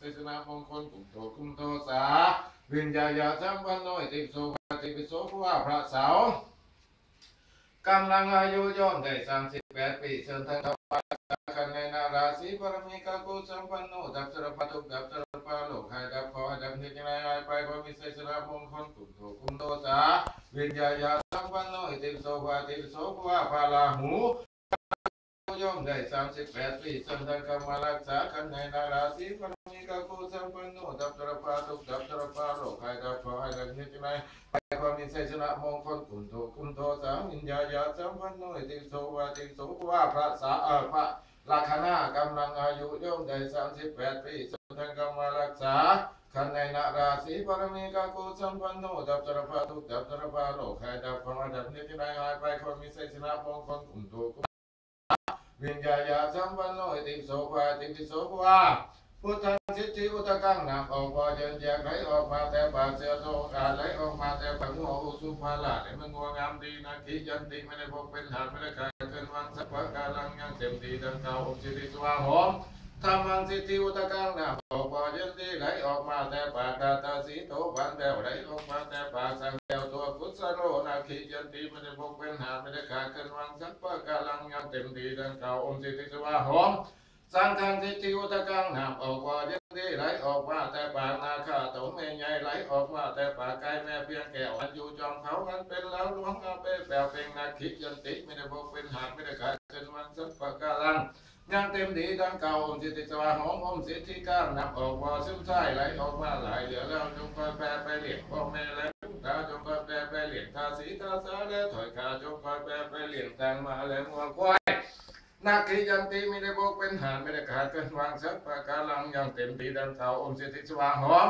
ໄຊຊະນະມົງຄົນ ກຸມໂທ ກຸມໂທສາ ວິນຍາຍະສັມປັນໂນ ອິຕິປິໂສ ພະວາ ອິຕິປິໂສ ພະວາ ພະເສົາ ກຳລັງອາຍຸໂຍມໄດ້ສາມສິບແປດປີ ເຊີນທ່ານເຂົ້າມາລັກສາ ຂັນໃນນາລາສີ ບາລະມີກະກຸສັມປັນໂນ ດັບສາລະພັດທຸກ ດັບສາລະພັດໂລກ ໃຫ້ດັບເຄາະ ໃຫ້ດັບເຫດ ຈັ່ງໃດຫາຍໄປ ຂໍມີໄຊຊະນະມົງຄົນ ກຸມໂທ ກຸມໂທສາ ວິນຍາຍະສັມປັນໂນ ອິຕິປິໂສ ພະວາ ອິຕິປິໂສ ພະວາ ພະລາຫູ ໂຍມໄດ້ສາມສິບແປດປີ ເຊີນທ່ານເຂົ້າມາລັກສາ ຂັນໃນນາລາສີ ບາລະມີກະກຸສັມປັນໂນ ດັບສາລະພັດທຸກ ດັບສາລະພັດໂລກ ໃຫ້ດັບເຄາະ ໃຫ້ດັບເຫດ ຈັ່ງໃດ ໃຫ້ຄວາມມີໄຊຊະນະມົງຄົນ ກຸມໂທ ກຸມໂທສາ ວິນຍາຍະສັມປັນໂນ ອິຕິປິໂສ ພະວາ ອິຕິປິໂສ ພະວາ ພະສາ ເອີ ພະລັກຂະນາ ກຳລັງອາຍຸໂຍມໄດ້ສາມສິບແປດປີ ເຊີນທ່ານເຂົ້າມາລັກສາ ຂັນໃນນາລາສີ ບາລະມີກະກຸສັມປັນໂນ ດັບສາລະພັດທຸກ ດັບສາລະພັດໂລກ ໃຫ້ດັບເຄາະ ໃຫ້ດັບເຫດ ຈັ່ງໃດຫາຍໄປ ຄວາມມີໄຊຊະນະມົງຄົນ ກຸມໂທ ກຸມ ວິນຍາຍະສັມປັນໂນ ອິຕິປິໂສ ພະວາ ອິຕິປິໂສ ພະວາ ພຸດທັງສິດທິອຸດຕະກັງ ນ້ຳອອກບໍ່ເຢັນແຍກ ໄຫຼອອກມາແຕ່ປາກເສືອໂຕກາດ ໄຫຼອອກມາແຕ່ປາກງົວອຸສຸພະລາດ ໃຫ້ມັນງົວງາມດີ ນາຄິຍັນຕິ ໄມ່ໄດ້ພົກເປັນທາດ ໄມ່ໄດ້ຂາດເກີນຫວັງ ສັບປະກາລັງ ຍັງເຕັມທີ່ດັ່ງກ່າວ ອົມສິດທິສະຫວາໂຫມ ທຳມັງສິດທິອຸດຕະກັງ ນ້ຳອອກບໍ່ເຢັນດີ ໄຫຼອອກມາແຕ່ປາກດາຕະສີໂຕບານແບວ ໄຫຼອອກມາແຕ່ປາກສັງແກ້ວຕົວະກຸດສະໂລ ນາຄິຍັນຕິ ໄມ່ໄດ້ບົກເວັ້ນຫາກ ໄມ່ໄດ້ຂາດເກີນຫວັງ ສັບປະກາລັງ ຍັງເຕັມທີ່ດັ່ງກ່າວ ອົມສິດທິສະຫວາໂຫມ ສັງຄັງສິດທິອຸດຕະກັງ ນ້ຳອອກບໍ່ເຢັນດີ ໄຫຼອອກມາແຕ່ປາກນາຄາໂຕແມ່ໃຫຍ່ ໄຫຼອອກມາແຕ່ປາກໄກ່ແມ່ພຽງແກ້ວ ອັນຢູ່ຈອມເຂົາ ອັນເປັນລາວຫຼວງ ອາເປແປວເປັງ ນາຄິຍັນຕິ ໄມ່ໄດ້ບົກເວັ້ນຫາກ ໄມ່ໄດ້ຂາດເກີນຫວັງ ສັບປະກາລັງ ຍັງເຕັມດີດັ່ງເກົ່າ ອົມສິດທິສະຫວາໂຫມ ອົມສິດທິກາງ ນ້ຳອອກບໍ່ຊຶມຊາຍ ໄຫຼອອກມາຫຼາຍເຫຼືອແລ້ວ ຈົ່ງຄ່ອຍແຜ່ໄປລ້ຽງພໍ່ແມ່ ແລະລຸງຕາ ຈົ່ງຄ່ອຍແຜ່ໄປລ້ຽງທາສີທາສາ ແລະຖ້ອຍຂ້າ ຈົ່ງຄ່ອຍແຜ່ໄປລ້ຽງຊ້າງມ້າ ແລະງົວຄວາຍ ນາຄິຍັນຕິ ໄມ່ໄດ້ບົກເວັ້ນຫາກ ໄມ່ໄດ້ຂາດເກີນຫວັງ ສັບປະກາລັງ ຍັງເຕັມດີດັ່ງເກົ່າ ອົມສິດທິສະຫວາໂຫມ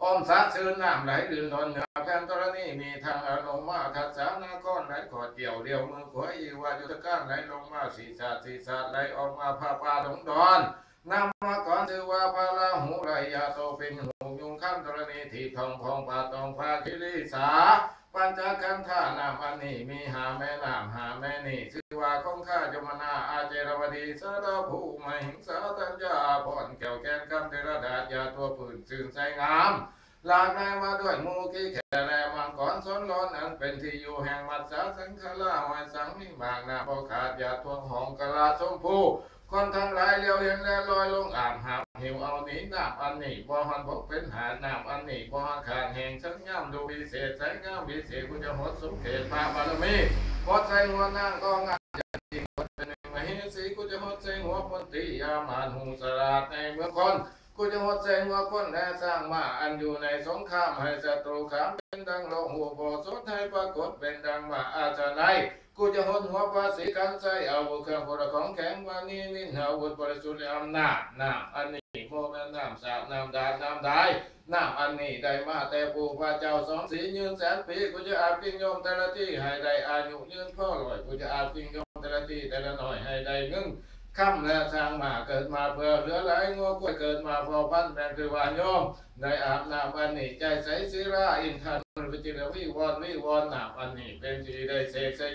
ອົມສະຊື່ນນ້ຳໄຫຼລື່ນລ້ນເໜືອແຜ່ນທໍລະນີ ມີທັງອະນຸມາທັດສານະຄອນໄຫຼຂອດກ່ຽວ ລ້ຽວມືຂວາອີວາຍຸດຕະການໄຫຼລົງມາສີ່ສາດສີ່ສາດ ໄຫຼອອກມາຜ້າປ່າດົງດອນ ນາມະກອນຊື່ວ່າພະລາຫູໄລຍະໂຕ ເປັນຮູບຍຸງຄັນທໍລະນີ ຖີບທ້ອງພອງບາດຕອງຟ້າຄິລິສາ ປັນຈະຄັນທາ ນ້ຳອັນນີ້ມີຫ້າແມ່ນ້ຳ ຫ້າແມ່ນີ້ຊື່ວ່າຄົງຄາ ຍົມມະນາ ອາເຈລະວະດີ ສາລະພູ ມະຫິງສາ ທັນຍາ ອາພອນ ແກ້ວແກ່ນຄຳ ເດລະດາດ ຢາຕົວປືນຊື່ນໃສງາມ ຫຼາກຫຼາຍມາດ້ວຍໝູ່ກີແຂ້ແລະມັງກອນ ສອນລອນ ອັນເປັນທີ່ຢູ່ແຫ່ງມັດສາສັງຄາລາ ຫ້ອຍສັງມີໝາກນ້ຳບໍ່ຂາດ ຢາທົ່ວຫອງກະລາຊົມພູ ຄົນທັງຫຼາຍຫຼຽວເຫັນແລະລອຍລົງອາບ ຫາບຫິວເອົາໜີ ນ້ຳອັນນີ້ບໍ່ຮອນບົກເປັນຫາດ ນ້ຳອັນນີ້ບໍ່ຮອນຂາດແຫ້ງ ສັງຍາມດູວິເສດ ໃສງາມວິເສດ ກຸຈະຫົດສົມເຂດພະບາລະມີ ຫົດໃສ່ຫົວນາງກໍງາມ ຢ່າງຈິງຄົນເປັນໜຶ່ງມະເຫສີ ກຸຈະຫົດໃສ່ຫົວມົນຕີ ອາມາດຫູສະຫຼາດໃນເມືອງຄົນ ກູຈະຫົດໃສ່ຫົວຄົນແລະຊ້າງມ້າ ອັນຢູ່ໃນສົງຄາມ ໃຫ້ສັດຕູຂາມເປັນດັ່ງໂລຫູໂບສົດ ໃຫ້ປາກົດເປັນດັ່ງມ້າອາຊະໄນ ກູຈະຫົດຫົວພະສີກັນໄຊ ອາວຸດເຄື່ອງໂພລະຂອງແຂງ ວານີນິນຫາວຸດບໍລິສຸດ ແລະອຳນາດ ນ້ຳອັນນີ້ບໍ່ແມ່ນນ້ຳສາບ ນ້ຳດາດ ນ້ຳດາຍ ນ້ຳອັນນີ້ໄດ້ມາແຕ່ປູ່ພະເຈົ້າສອງສີ ຍືນແສນປີ ກູຈະອາບກິງຍົມແຕ່ລະທີ ໃຫ້ໄດ້ອາຍຸຍືນພໍຮ້ອຍ ກູຈະອາບກິງຍົມແຕ່ລະທີ ແຕ່ລະໜ້ອຍ ໃຫ້ໄດ້ເງິນ ຄຳແລະຊ້າງມ້າເກີດມາເພື່ອເຫຼືອຫຼາຍ ງົວຄວາຍເກີດມາເຜົ່າພັນ ແມ່ນຄືວ່າໂຍມໄດ້ອາບນ້ຳອັນນີ້ ໃຈໃສສີລາ ອິນທານນ໌ ວິຈິລະວິວອນວິວອນ ນ້ຳອັນນີ້ເປັນທີ່ໄດ້ເສກໃສ່